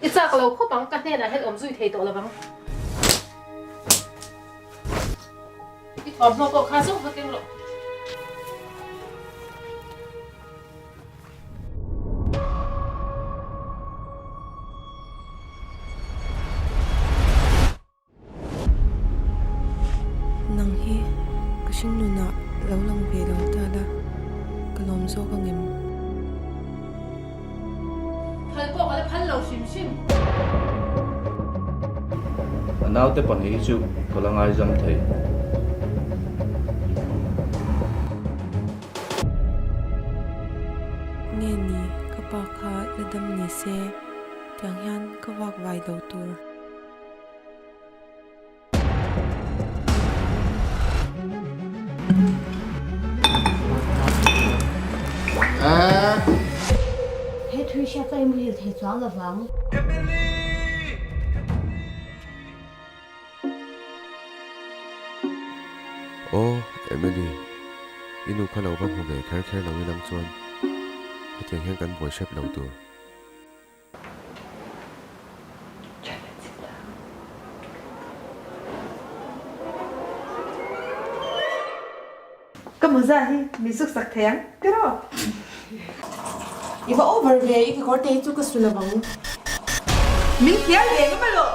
I chak lo khawp ang, ka hnenah hian awm zui thei tawh lovang. I thuamhnaw pawh kha zawng kha keng rawh. Nang hi ka hringnunah lo lang ve lo ta la, ka lawm zawk ang em? Phal pawh ka la phal lo hrim hrim. A naute pahnih hi chu ka la ngaizam thei. Nge ni, ka pa kha la dam ni se, tiang hian ka vak vai lo tur. He thui hriat ka inmuhil thei chuang lovang. Aw, Emily, i nu kha lo va hmu ve kher kher lo ilang chuan hetiang hian kan buai hrep lo tur. Ka mawza hi min suk sak thei ang tiraw? I va over ve, i kekawr te hi chu ka su lo ang. Min hnial ve ngam alo.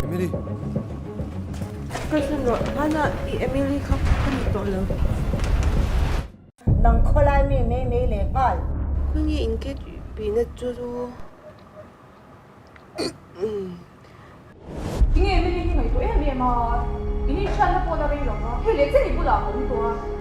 Emily. Kalsan rawh, hmana i Emily kha ka ni tawh lo. Nang khawlai mi mei mei leh nghal. Khawnge in ke tihna chu chu. Tinge Emily hi ngaihtuah em em a, in inhriatna pawh la rei lo va, hei leh chen i bulah ka awm tawh a.